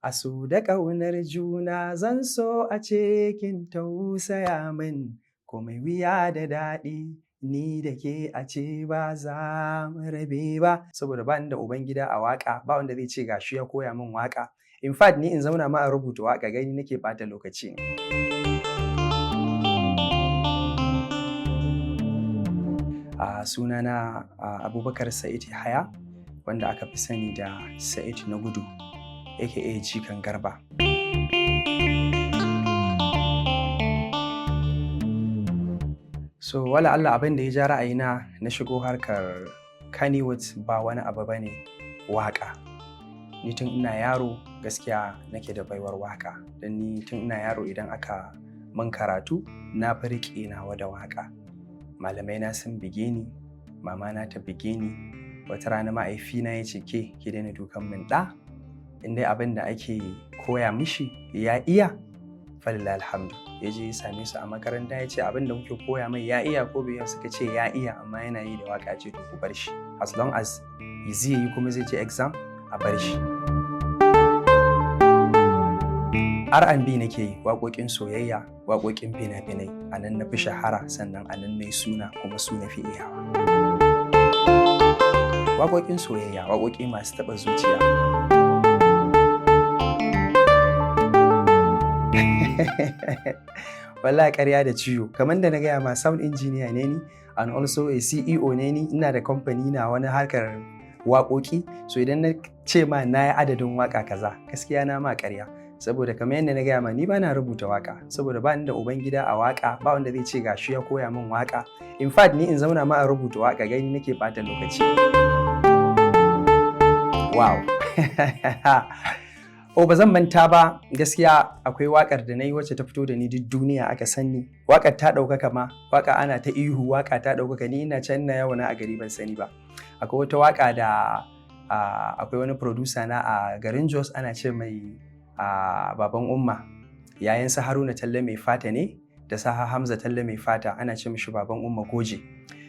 A so da ƙaunar juna, zan so a ce kin tausaya min, komai wuya da daɗi, ni da ke a ce ba za mu rabe ba. Saboda ba ni da ubangida a waƙa, ba wanda zai ce gashi ya koya min waƙa. In fact, ni in zauna ma a rubuta waƙa, gani nake ɓata lokaci. A sunana Abubakar Sa'id Yahaya, wanda aka fi sani da Sa'id Na Gudu, aka Jikan Garba. So wala Allah, abin da ya ja ra'ayina na shigo harkar Kannywood ba wani abu bane, waƙa. Ni tun ina yaro gaskiya nake da baiwar waƙa. Don ni tun ina yaro, idan aka mun karatu, na fi riƙe nawa da waƙa. Malamai na sun bige ni, mama na ta bige ni, wata rana mahaifina ya ce, "Ke, ki daina dukan min ɗa, in dai abin da ake koya mishi ya iya, falillahi alhamdu." Ya je ya same su a makaranta, ya ce, "Abin da kuke koya mai ya iya ko bai iya?" Suka ce ya iya, amma yana yi da waka. Ce, "To, ku bar shi. As long as zai yi kuma zai je exam, a bar shi." R&B nake yi, waƙoƙin soyayya, waƙoƙin fina-finai. A nan na fi shahara, sannan a nan na suna, kuma su na fi iyawa. Waƙoƙin soyayya, waƙoƙi masu taɓa zuciya. Wallahi ƙarya da ciwo. Kamar da na gaya ma, sound engineer ne ni and also a CEO ne ni. Ina da kamfani na wani harkar waƙoƙi. So idan na ce ma na yi adadin waƙa kaza, gaskiya na ma ƙarya. Saboda kamar yadda na gaya ma, ni ba na rubuta waƙa, saboda ba ni da ubangida a waƙa, ba wanda zai ce gashi ya koya min waƙa. In fact, ni in zauna ma a rubuta waƙa, gani nake ɓata lokaci. Wow. Oh, ba zan manta ba gaskiya, akwai waƙar da na yi wacce ta fito da ni duk duniya aka sanni. Waƙar ta ɗaukaka ma, waƙa ana ta ihu, waƙa ta ɗaukaka, ni ina can ina yawo na a gari ban sani ba. Akwai wata waƙa da akwai wani producer na a garin Jos, ana ce mai Baban Umma. Yayan sa Haruna Talle Mai Fata ne da sa Hamza Talle Mai Fata, ana ce mishi Baban Umma Goje.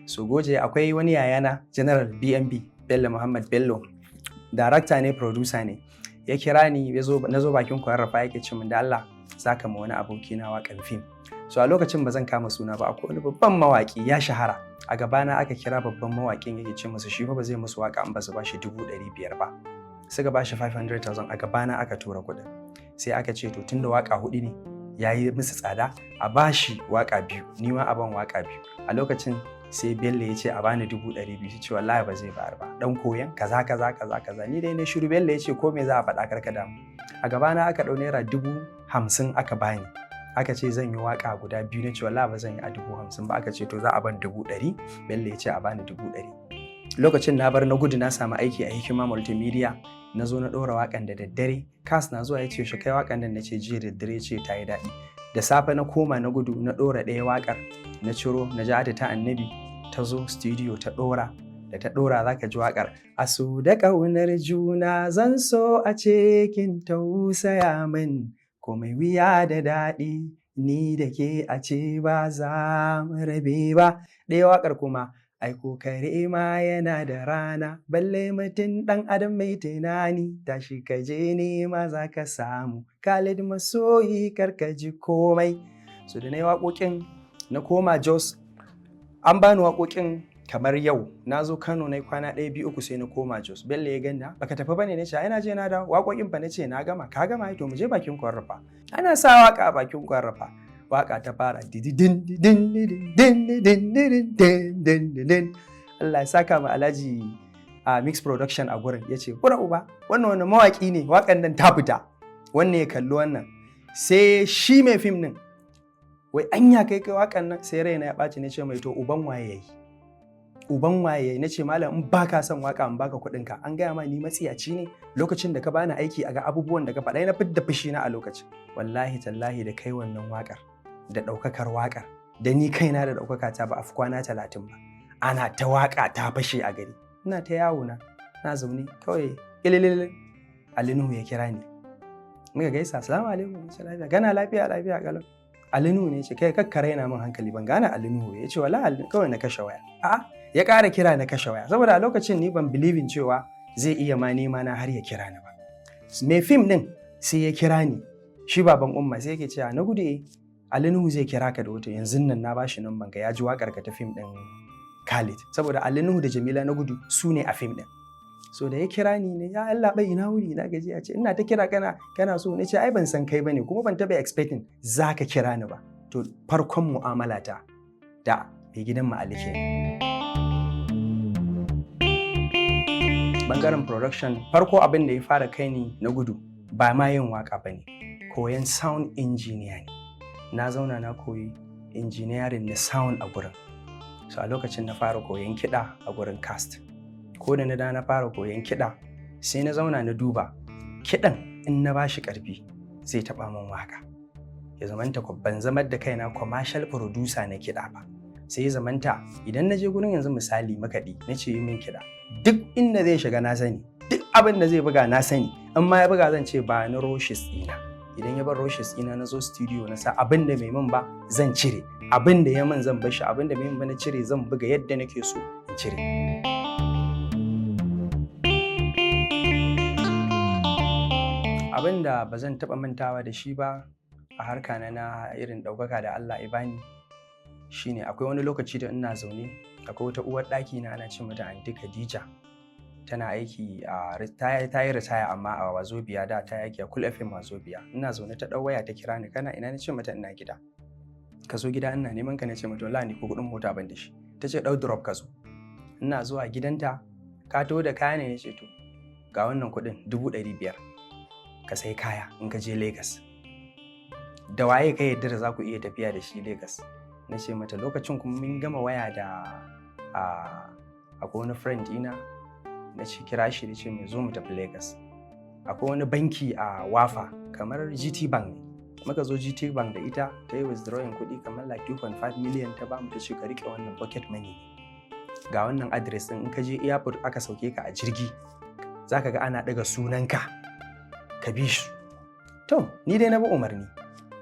So Goje, akwai wani yayana, General BNB, Bello Muhammad Bello. Director ne, producer ne. Ya kira ni, na zo bakin Kwararrafa, yake ce min, "Da Allah za ka ma wani aboki na waƙan fim." So a lokacin ba zan kama suna ba, akwai wani babban mawaƙi ya shahara. A gabana aka kira babban mawaƙin, yake ce masa shi fa ba zai musu waƙa in ba su bashi 500,000 ba. Suka bashi 500,000, a gabana aka tura kuɗin. Sai aka ce, to, tunda waƙa huɗu ne ya yi musu tsada, a bashi waƙa biyu, ni ma a ban waƙa biyu. A lokacin sai Bello ya ce a bani 200,000, sai ce wallahi ba zai bayar ba. Dan koyan kaza kaza kaza kaza. Ni dai na shiru. Bello ya ce, "Ko me za a faɗa, karka damu." A gabana aka ɗau ₦50,000 aka bani. Aka ce zan yi waƙa guda biyu, na ce wallahi ba zan yi a 50,000 ba. Aka ce, to, za a ban 100,000. Bello ya ce a bani 100,000. Lokacin na bar Na Gudu, na samu aiki a Hikima Multimedia. Na zo na ɗora waƙan da daddare. Kas na zuwa ya ce, "Yaushe kai waƙan nan?" Na ce jiya da daddare. Ce ta yi daɗi. Da safe na koma Na Gudu, na ɗora ɗaya waƙar, na ciro na ji ta Annabi, ta zo studio ta ɗora. Da ta ɗora, za ka ji waƙar: "A so da ƙaunar juna, zan so a ce kin tausaya min, komai wuya da daɗi, ni da ke a ce ba za mu rabe ba." Ɗaya waƙar kuma: "Ai ko kare ma yana da rana, balle mutum ɗan adam mai tunani, tashi ka je nema, za ka samu, Khalid masoyi, kar ka ji komai." So da na yi waƙoƙin, na koma Jos, an bani waƙoƙin kamar yau. Na zo Kano na yi kwana ɗaya, biyu, uku, sai na koma Jos. Bello ya ganna, "Baka tafi bane?" Na ce, "Ai na je na dawo." "Waƙoƙin fa?" Na ce, "Na gama." "Ka gama? To, mu je bakin Kwararrafa." Ana sa waƙa a bakin Kwararrafa, waƙa ta fara dididin didin didin didin didin din din. Allah ya saka ma Alhaji a Mix Production a gurin, ya ce, "Kura uba, wannan wani mawaƙi ne, waƙan nan ta fita." Wannan ya kalli wannan, sai shi mai fim din, "Wai anya kai kai waƙan nan?" Sai raina ya ɓaci, na ce mai, "To, uban waye yayi? Uban waye yayi?" Na ce, "Malam, in baka son waka, in baka kuɗin ka. An gaya ma ni matsiyaci ne? Lokacin da ka bani aiki, a ga abubuwan da ka faɗa." Na fidda fushi na a lokacin. Wallahi tallahi, da kai wannan waƙar, da ɗaukakar waƙar, da ni kaina da ɗaukaka ta, ba a fi kwana 30 ba. Ana ta waƙa ta fashe a gari. Ina ta yawo na, na zaune kawai, ƙililil, Ali Nuhu ya kira ni. Muka gaisa, "Assalamu alaikum." Lafiya gana, lafiya lafiya kalau. Ali Nuhu ne. Ce, "Kai, kakka raina min hankali, ban gane Ali Nuhu." Ya ce, "Wallahi." Kawai na kashe waya. A'a, ya ƙara kira, na kashe waya, saboda a lokacin ni ban believing cewa zai iya ma nema na har ya kira ni ba. Mai fim din Sai ya kira ni, shi baban Umma, sai yake cewa, "Na gudu, Ali Nuhu zai kira ka da wata yanzu nan, na bashi nan banka, ya ji wakar ka ta fim din Khalid." Saboda Ali Nuhu da Jamila Nagudu su ne a fim din. So da ya kira ni ne, "Ya Allah bai, ina wuri, ina gaji?" A ce ina ta kira kana so. Na ce, "Ai ban san kai bane, kuma ban taba expecting zaka kira ni ba." To, farkon mu'amala ta da mai gidan mu Ali kenan. Bangaren production, farko abin da ya fara kai ni na gudu ba ma yin waka ba ne, koyan sound engineer ne. Na zauna na koyi engineering na sound a gurin. So a lokacin na fara koyan kiɗa a gurin cast. Ko da na da na fara koyan kiɗa, sai na zauna na duba kiɗan, in na bashi ƙarfi zai taɓa min waka. Ya zamanta ban zamar da kaina commercial producer na kiɗa ba. Sai ya zamanta idan na je gurin, yanzu misali makaɗi, na ce yi min kiɗa, duk inda zai shiga na sani, duk abin da zai buga na sani. In ma ya buga, zan ce ba ni rushes ɗina. Idan ya bar rushes ɗina, na zo studio na sa, abin da bai min ba zan cire, abin da ya min zan bar shi, abin da bai min ba na cire, zan buga yadda nake so in cire. Abin da ba zan taɓa mantawa da shi ba a harka na irin ɗaukaka da Allah ya bani shine akwai wani lokaci da ina zaune, akwai wata uwar ɗaki na, ana ce mata Anti Khadija, tana aiki a ta yi ritaya, amma a Wazobia da ta yi aiki a Cool FM Wazobia. Ina zaune ta ɗau waya ta kira ni, "Kana ina?" Na ce mata, "Ina gida." "Ka zo gida, ina neman ka." Na ce mata, "Wallahi ni ko kuɗin mota ban da shi." Ta ce, "Ɗau drop ka zo." Ina zuwa gidanta, "Ka taho da kaya ne?" Na ce, "To, ga wannan kuɗin 500,000, ka sai kaya in ka je Lagos." "Da waye ka yarda da za ku iya tafiya da shi Lagos?" Na ce mata, lokacin kuma mun gama waya da akwai wani friend ina, na ce kira shi, da ce mai zo mu tafi Lagos. Akwai wani banki a Wafa, kamar GT Bank ne. Muka zo GT Bank da ita, ta yi withdrawing kuɗi kamar like 2.5 million ta bamu, ta ce, "Ka rike wannan, pocket money ne. Ga wannan address din, in ka je airport aka sauke ka a jirgi, zaka ga ana ɗaga sunanka, ka bi shi." To, ni dai na bi umarni.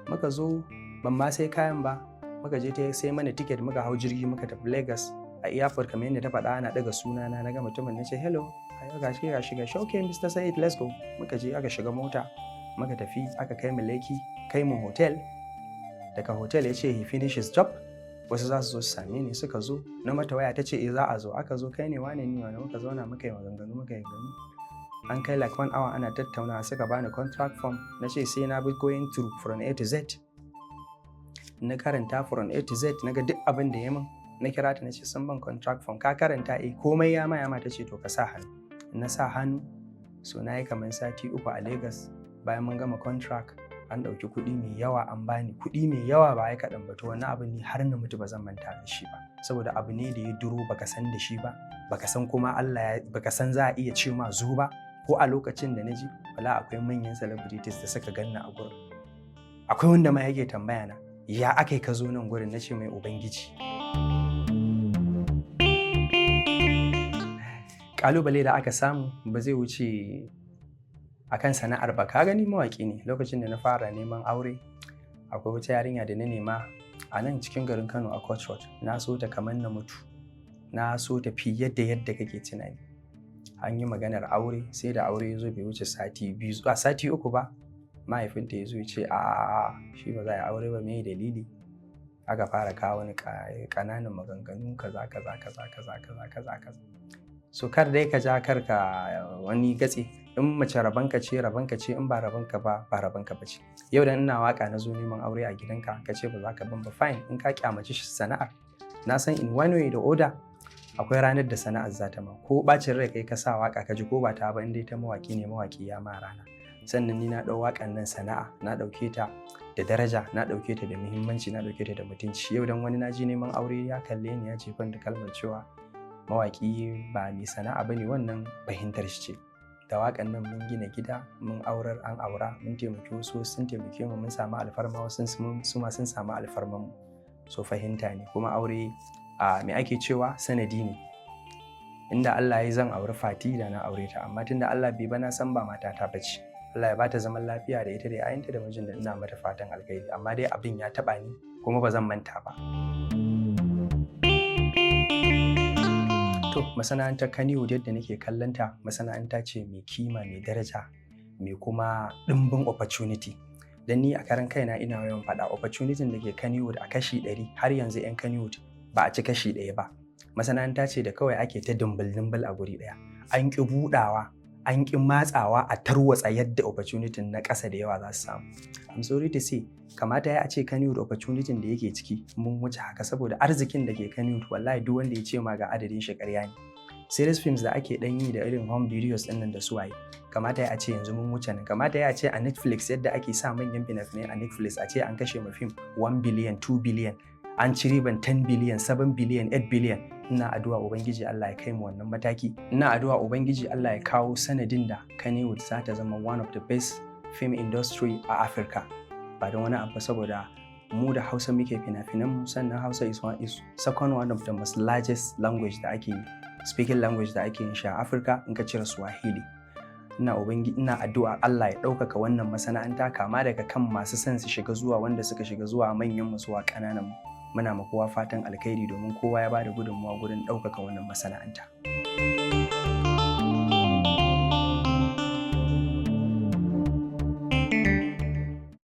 Muka zo, ban ma sai kayan ba, muka je ta sai mana ticket, muka hau jirgi muka tafi Lagos. A airport, kamar yadda ta faɗa, ana ɗaga sunana, na ga mutumin, na ce, "Hello, ayo, gashi gashi gashi." "Okay, Mr. Said, let's go." Muka je aka shiga mota muka tafi, aka kai mu Lekki, kai mu hotel. Daga hotel ya ce he finish his job, wasu za su zo su same ni. Suka zo, na mata waya, ta ce eh, za a zo. Aka zo, "Kai ne wane?" "Ni wane." Muka zauna muka yi maganganu, muka yi maganganu, an kai like one hour ana tattaunawa. Suka bani contract form, na ce sai na bi going through from A to Z. Na karanta from A to Z, na ga duk abin da ya min. Na kira ta, na ce, "Sun ban contract form, ka karanta?" "Eh, komai ya ma ya ma." Ta ce, "To, ka sa hannu." Na sa hannu. So na yi kamar sati 3 a Lagos. Bayan mun gama contract, an ɗauki kuɗi mai yawa an bani, kuɗi mai yawa, ba ai kaɗan ba. To, wani abu ne har na mutu ba zan manta da shi ba, saboda abu ne da ya duro, baka san da shi ba, baka san kuma Allah ya baka san za a iya ce ma zo ba. Ko a lokacin da na ji, wala akwai manyan celebrities da suka ganna a gurin. Akwai wanda ma yake tambaya na, "Ya aka yi ka zo nan gurin?" Na ce mai, "Ubangiji." Kalubale da aka samu ba zai wuce akan sana'ar ba. Ka gani, mawaƙi ne. Lokacin da na fara neman aure, akwai wata yarinya da na nema a nan cikin garin Kano a Court Road. Na so ta kamar na mutu, na so ta fi yadda kake tunani. An yi maganar aure, sai da aure ya zo, bai wuce sati 2 a sati 3 ba, mahaifinta ya zo ya ce a shi ba za a yi aure ba. Me dalili? Aka fara kawo wani ƙananan maganganu, kaza kaza kaza kaza kaza kaza kaza. So kar dai ka ja, kar ka wani gatse. In mace rabanka ce, rabanka ce, in ba rabanka ba, ba rabanka ba ce. Yau dan ina waka na zo neman aure a gidanka, ka ce ba za ka ban ba, fine. In ka kyamaci sana'ar, na san in one way the other akwai ranar da sana'ar za ta ma. Ko bacin rai kai ka sa waka ka ji, ko ba ta ba, in dai ta mawaki ne, mawaki ya ma rana. Sannan ni na ɗau waƙan nan sana'a, na ɗauke ta da daraja, na ɗauke ta da muhimmanci, na ɗauke ta da mutunci. Yau dan wani na ji neman aure ya kalle ni ya ce da kalmar cewa mawaki ba mai sana'a bane, wannan fahimtar shi ce. Da waƙan nan mun gina gida, mun aurar, an aura, mun taimaki wasu, sun taimake mu, mun samu alfarma wasu, su ma sun samu alfarman mu. So fahimta ne. Kuma aure a me ake cewa, sanadi ne. Inda Allah ya zan auri Fati, da na aure ta, amma tunda Allah bai ba, na san ba matata bace. Allah ya bata zaman lafiya da ita da 'ya'yanta da mijin da ina mata fatan alkhairi. Amma dai abin ya taba ni kuma ba zan manta ba. To, masana'antar Kannywood, yadda nake kallonta, masana'anta ce mai kima, mai daraja, Mai kuma ɗimbin opportunity. Don ni a karan kaina ina yawan faɗa, opportunity da ke Kannywood a kashi 100, har yanzu 'yan Kannywood ba a ci kashi 1 ba. Masana'anta ce da kawai ake ta dimbal-dimbal a guri ɗaya. An ƙi buɗawa, an ƙi matsawa a tarwatsa yadda opportunity na ƙasa da yawa za su samu. I'm sorry to say, kamata ya a ce Kannywood, opportunity da yake ciki mun wuce haka, saboda arzikin da ke Kannywood, wallahi duk wanda ya ce ma ga adadin shi, ƙarya ne. Series films da ake ɗan yi da irin home videos ɗin nan da su waye, kamata ya a ce yanzu mun wuce nan. Kamata ya a ce a Netflix, yadda ake sa manyan fina-finai a Netflix, a ce an kashe ma fim 1 billion, 2 billion, an ci riban 10 billion, 7 billion, 8 billion. Ina addu'a Ubangiji Allah ya kai mu wannan mataki. Ina addu'a Ubangiji Allah ya kawo sanadin da Kannywood za ta zama one of the best film industry a Africa. Ba don wani abu, saboda mu da Hausa muke fina-finan mu. Sannan Hausa is second one of the most largest language da ake speaking language da ake yin shi a Africa, in ka cire Swahili. Ina addu'a Allah ya ɗaukaka wannan masana'anta, kama daga kan masu son su shiga zuwa wanda suka shiga, zuwa manyan mu zuwa ƙananan mu. Muna ma kowa fatan alkhairi, domin kowa ya bada gudunmawa gurin ɗaukaka wannan masana'anta.